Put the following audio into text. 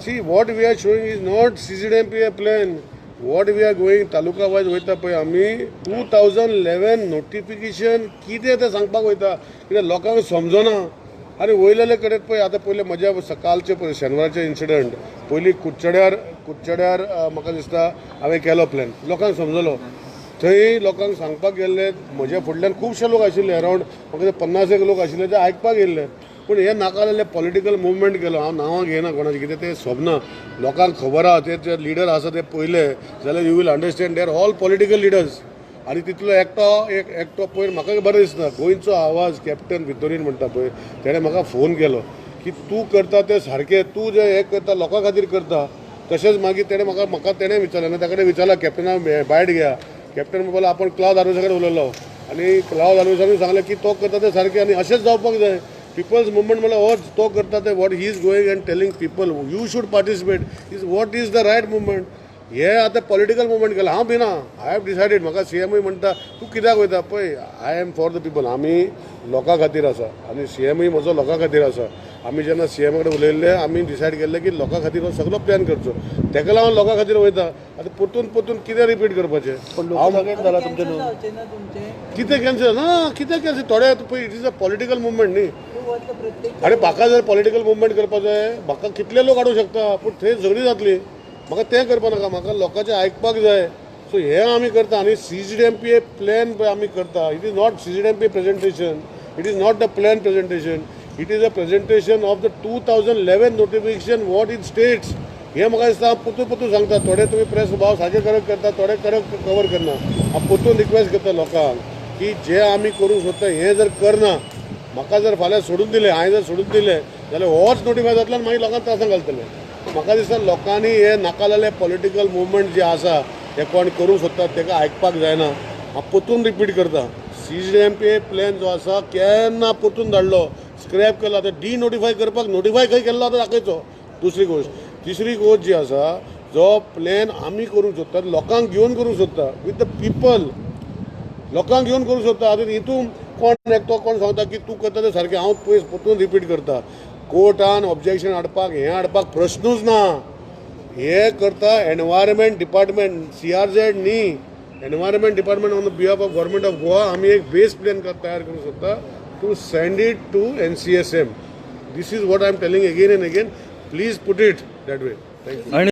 See, what we are showing is not CCDMPA plan. What we are going, taluka wise वयता पळय आमी, 2011 notification कितें तें सांगपाक वयता. कित्याक लोकांक समजना. आनी वयलेले कडेन पळय, आतां पयलें म्हज्या सकाळचे पळय, शेनवाराचे इन्सिडंट, पयलीं कुडचड्यार, कुडचड्यार म्हाका दिसता हांवें केलो प्लॅन, लोकांक समजलो. थंय लोकांक सांगपाक गेल्ले, म्हज्या फुडल्यान खुबशे लोक आशिल्ले, अरावंड म्हाका दिसता 50 एक लोक आशिल्ले, ते आयकपाक येयल्ले. पूण हे नाका जाल्ले पॉलिटिकल मुवमेंट केलो. हांव नांवां घेयना कोणाचें, कितें तें सोबना. लोकांक खबर आहा, ते जे लिडर आसा ते पयले जाल्यार you will understand, they are all political leaders. आनी तितलो एकटो एक एकटो पयर म्हाका बरें दिसना. गोंयचो आवाज कॅप्टन वितोरीन म्हणटा पळय, तेणें म्हाका फोन केलो की तूं करता तें सारकें, तूं जें हें करता लोकां खातीर करता. तशेंच मागीर तेणें म्हाका म्हाका तेणें विचारलें ना, ताका विचारलां, कॅप्टना बायट घेया. कॅप्टन म्हणपाक, आपूण क्लावद आर्विसा कडेन उलयलो आनी क्लावद आर्विसान सांगलें की तो करता तें सारकें आनी अशेंच जावपाक जाय. पिपल्स मुवमेंट म्हणल्यार होच, तो करता तें, what he is going and telling people you should participate is what is the right movement. हे आतां पॉलिटिकल मुवमेंट केलां. हांव भिना, I have decided. म्हाका सीएमूय म्हणटा, तूं कित्याक वयता? पळय, I am for the people. आमी लोकां खातीर आसा आनी सीएमूय म्हजो लोकां खातीर आसा. आमी जेन्ना सीएमा कडेन उलयल्ले, आमी डिसायड केल्लें की लोकां खातीर हो सगलो प्लॅन करचो. तेका लागून लोकां खातीर वयता. आतां परतून परतून कितें रिपीट करपाचें? पण हांव लोक जाला तुमचे कॅन्सल जावचे ना तुमचे? कितें कॅन्सल ना, कितें कॅन्सल? थोडे पळय, it is a political movement न्ही. तूं वतलो प्रत्येक आनी म्हाका जर पॉलिटिकल मुवमेंट करपाक जाय, म्हाका कितले लोक हाडूंक शकता, पूण थंय झगडीं जातली. म्हाका तें करपा नाका, म्हाका लोकांचें आयकपाक जाय. सो हें आमी करता आनी सीसीडीएमपी प्लॅन पळय आमी करता. It is not CCDMP presentation, it is not the plan presentation, it is a presentation of the 2011 notification, what it states. हें म्हाका दिसता हांव परतून परतून सांगता. थोडे तुमी प्रेस भाव सारके करेक्ट करता, थोडे करेक्ट कवर करना. हांव परतून रिक्वेस्ट करता लोकांक की जे आमी करूंक सोदता हें जर करना, म्हाका जर फाल्यां सोडून दिलें, हांवें जर सोडून दिलें जाल्यार होच नोटिफाय जातलो आनी मागीर लोकांक त्रासान घालतले. म्हाका दिसता लोकांनी हे नाका जाल्ले पॉलिटिकल मुवमेंट जे आसा, हे कोण करूंक सोदतात ताका आयकपाक जायना. हांव परतून रिपीट करता, सीसीडीएमपी प्लॅन जो आसा केन्ना परतून धाडलो, स्क्रॅप केलो. आतां डी नोटिफाय करपाक नोटिफाय खंय केल्लो आतां दाखयचो. दुसरी गोश्ट, तिसरी गोश्ट जी आसा, जो प्लॅन आमी करूंक सोदतात, लोकांक घेवन करूंक सोदता, विथ the people, लोकांक घेवन करूंक सोदता. आतां हितून कोण एकटो कोण सांगता की तूं करता तें सारकें. हांव पयस परतून रिपीट करता, कोर्टान ऑब्जेक्शन हाडपाक, हें हाडपाक प्रश्नूच ना. हे करता एनवायरमेंट डिपार्टमेंट, सीआरझेड न्ही. Environment department on the behalf of Government of Goa आमी एक बेस प्लॅन तयार करूंक सोदता to send it to NCSM. This is what I am telling again and again. Please put it that way. Thank you. आणि